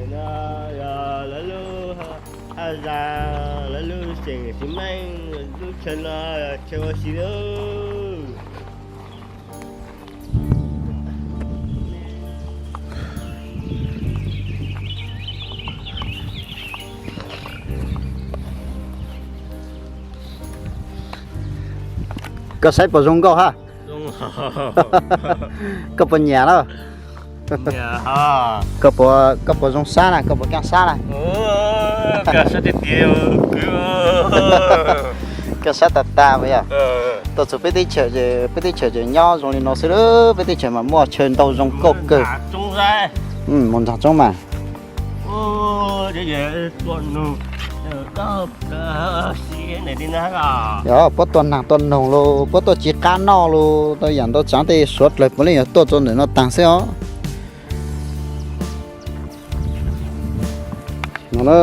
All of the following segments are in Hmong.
No yog lawv lub haj zam, lawv lub seem xis meej, lub chaw no chaw ua si lawm. Koj saib puas zoo nkauj hab? Koj puas nyiam lawm? Koj puas, koj puas zoo sab na, koj puas kaaj sab na? Kaaj sab tag tag puas yog? Tuaj txug peb teb chaws ces, peb teb chaws ces nyob zoo li no xwb lawm, peb teb chaws mas muaj chaw ntau zoo nkauj kawg. Mus nraag tsoob mas. Yog puab tua naag tua noog los, puab tuaj ci qab noj los, tau yaam ntau tsav tej suav dlawg puav leej yog tuaj rua ntawm no taag xwb os. No na.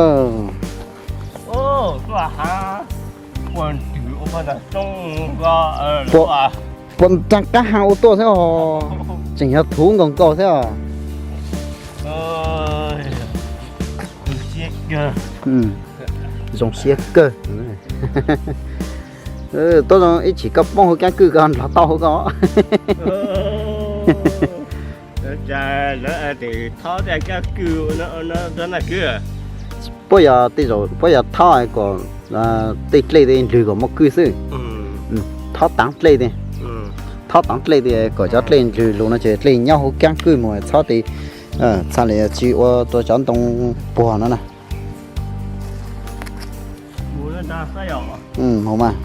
Puas nraag qab haav ua tuaj xwb os, tseem yog thuv nkaus nkaus xwb os. Zoo siab kawg. Tuaj zoo ib chim koj poob huv kaab kwj koj nrog tau huv koj. Puab yog tej zaum puab yog thob kom tej dlej tej ndlwg kom muaj kwj xwb. Thob taav dlej tej, thob taav dlej tej kom cov dlej ndlwg lug no ces dlej nyob huv kaab kwj mus txhob tej, txhaj le tsi ua rua cov ntoo puag no na. Mus mas.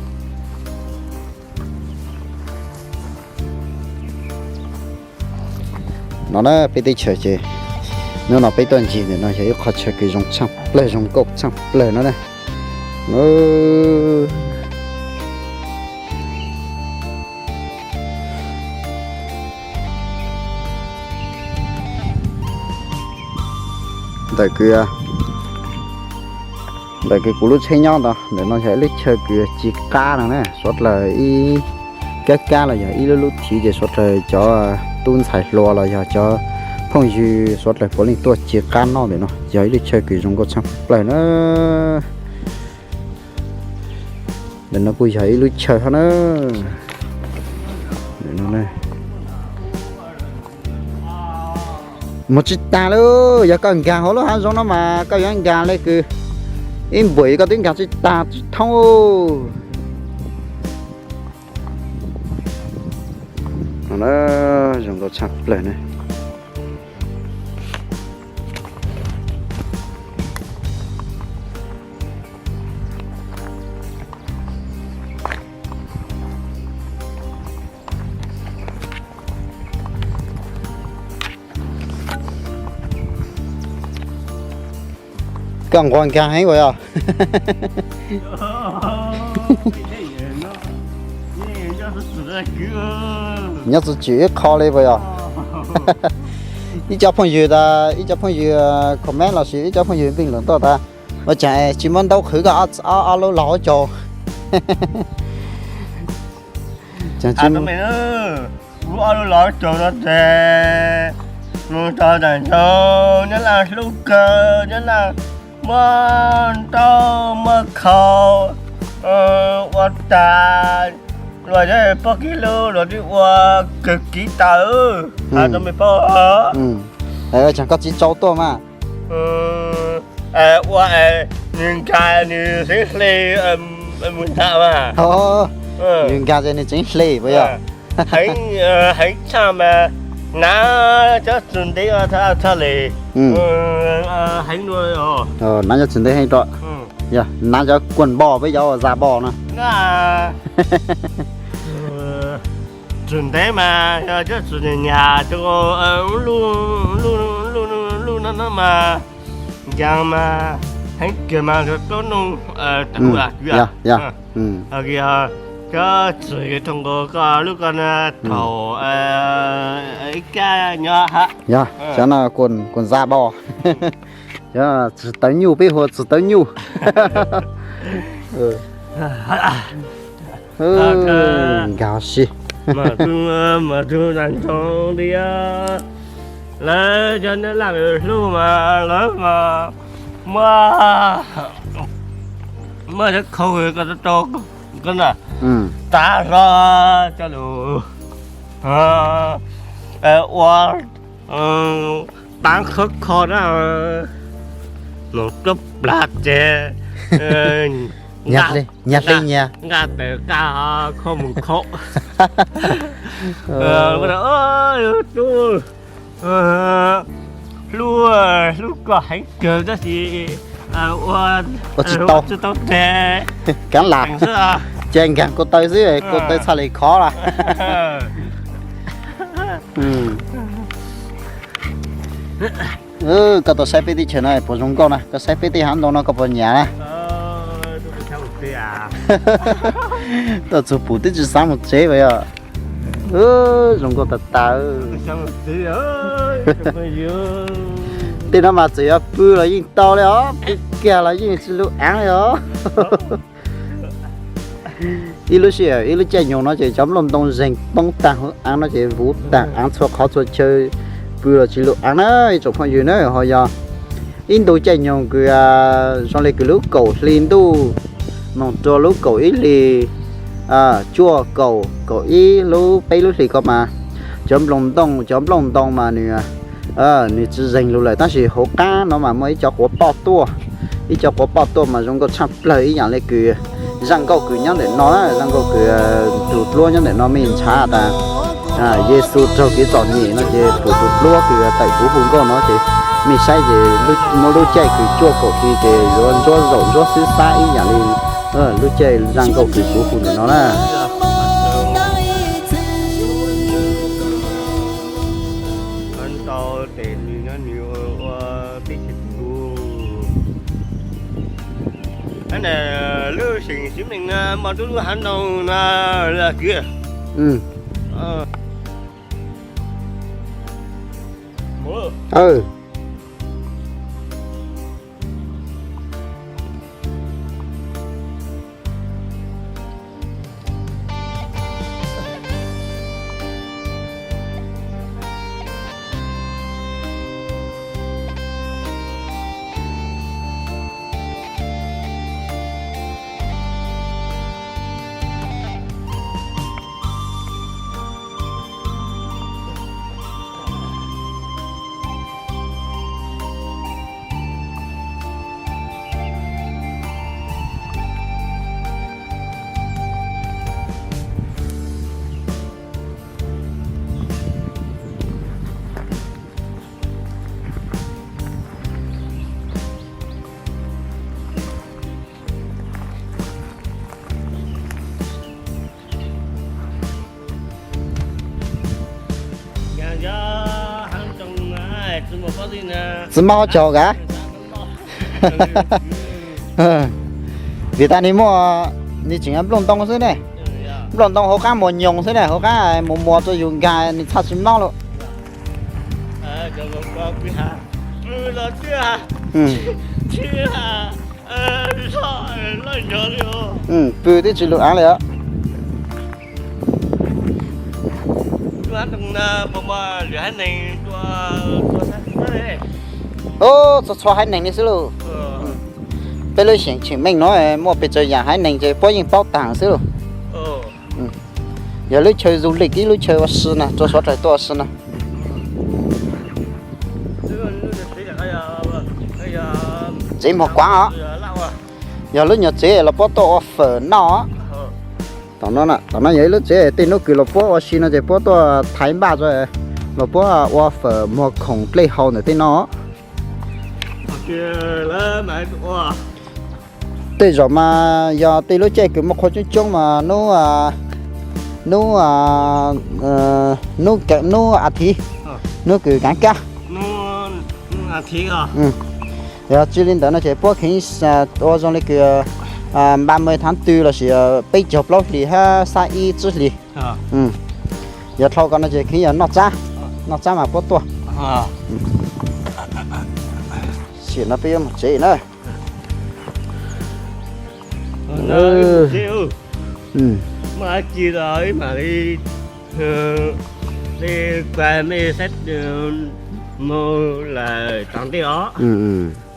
No na peb teb chaws ces, hnub no peb tuaj ncig ntawm no yog ib qho chaw kws zoo tshaaj plawg, zoo nkauj tshaaj plawg no na. Ntawm kws, ntawm kws kuv lub tsheb nyob ntawd, ntawm no yog ib lub chaw kws ci qab no na, suav dlawg ib kab kab los yog ib lub lub thiv ces suav dlawg cov tub ntxhais hluas los yog cov phooj ywg suav dlawg puav leej tuaj ci qab noj ntawm no, yog ib lub chaw kws zoo nkauj tshaaj plawg na. Ntawm no kuj yog ib lub chaw hab na. Mus tsis tag li, yog koj nkaag hauv lub hav zoov no mas koj yuav nkaag le kws ib npuam koj twb nkaag tsis tag tsis thoob. Zoo nkauj tshaj plaws na. Koj nquag nkaag heev puas yog? Nyob txhua txhua ib qho li puas yog? Ib co phooj ywg tas, ib co phooj ywg comment los sis ib co phooj ywg npeej lus tuaj tas, ua caag tsis muab ntaub qhwv koj ob lub los hauv caug? Kuv ob lub los hauv caug no ces mus txog nraum zoov, nyab laj hlub kawg, nyab laj muab ntaub muab khau ua tas, luag cov pog kiag lub luag twb ua kawg kiv tas, has rau mej paub. Ua caag koj txiv tsaus tuaj mas. Ua, nws nkaag nws tseem hle mus nrad mas. Nws nkaag ces nws tseem hle puas yog? Heev tshaj mas, hnav cov txug ntev tshaj li. Heev, hnav cov txug ntev heev rua. Yog hnav cov kuam npo peb cov zaj npo no. Txug ntev mas yog cov txug nyam nyam, cov luj luj no mas, nkaag mas heev kawg mas plaub noog. Cov txug yog cov txug kws thooj nkaus koj lub ko na, thaum ib kab nyob hab. Yog cov no kuam zaj npo. Cov txug tawv nyuj, peb hu txug tawv nyuj. Nkaag si. Lawv cov neb laj hlub mas lawv mas muaj, muaj cov khau ko rau koj na, tav hlo coj lus ua taav khawb kho na, mus tuaj plag ces nqa tawm nqa kho mus kho. Tub hlub, hlub koj heev kawg tab sis ua tsis tau, tsis tau teg. Kav lam, ces nkaag kua taw xwb, kua taw txhaj le khov lawm. Koj tau saib peb teb chaws no puas zoo nkauj na, koj saib peb tej hav ntoo no koj puas nyiam na? Tuaj txug pum twb tsis xaav mus tsev lawm yog. Zoo nkauj tas tas. Tej no mas txawm yog pw los yeej tau li os, pw kiag los yeej tsis lub aav li os. Ib lub sij hawm ib lub caij nyoog no ces cov nplooj ntoo zeeg poob taag hauv aav no ces vuv taag aav txhua qhov txhua chaw, pw los tsis lub aav na ib tsoom phooj ywg na. Ho yog ib ntu caij nyoog kws zoo li kws lub kaum hli ntuj moog rua lub kaum ib hli, cuaj kaum kaum ib lub peb lub hlis ko mas cov nplooj ntoo, cov nplooj ntoo mas nws, nws tsis zeeg lug lawm tab sis hauv qaab no mas muaj ib co quav poj tuaj, ib co quav poj tuaj mas zoo nkauj tshaj plawg ib yaam le kws zaaj nkauj kws nyob ntawm no na, zaaj nkauj kws tug dluab nyob ntawm no mej ntshaw tas Yexus raug kev txom nyem no ces pum tug dluab kws tawm kuv hu nkauj no ces mej saib ces muaj lub caij kws cuaj kaum hli ces yuav ntsuab zaum ntsuab xwb xab ib yaam li lub caij zaaj nkauj kws kuv hu ntawm no na. Lub seem Xib Mees no muaj tub lub hav ntoo no lawm kiag. Tsis mob qhov chaw kav. Vim tas nws muaj, nws tseem nplooj ntoo xwb ne. Nplooj ntoo hauv qaab muas nyoos xwb ne, hauv qaab muas muas rua yus nkaag nws txhaj tsis mob lawm. Pw twb tsis lug aav li os. Txhua txhua haiv neeg li xwb lauj. Peb lub xeem Xeem Meej no muaj pes tsawg yaam haiv neeg ces puab yeej paub taag xwb lauj. Yog lub chaw du lịch ib lub chaw ua si na, rua suav dlawg tuaj ua si na. Tsev muag kuav os. Yog lub nyuag tsev los puab tuaj ua fawm noj. Tom no, tom no yog ib lub tsev tej nub kws los puab ua si no ces puab tuaj thaiv npaj, los puab ua fawm muag khoom dlej haus ntawm tej no. Tej zaum mas yog tej lub caij kws muaj qhua coob coob mas nub, nub, nub, nub a thiv, nub kws kaav kab. Yog tsi li ntawd no ces puab kheev ua zoo li kws ba mươi tháng tư lossis peb caug plaub hlis hab xab ib tsib hlis. Yog dlhau ko no ces kheev yog noj tsab, noj tsab mas puab tuaj. Sim no peb yuav mus tsev na. Mus lawm tom ntej os.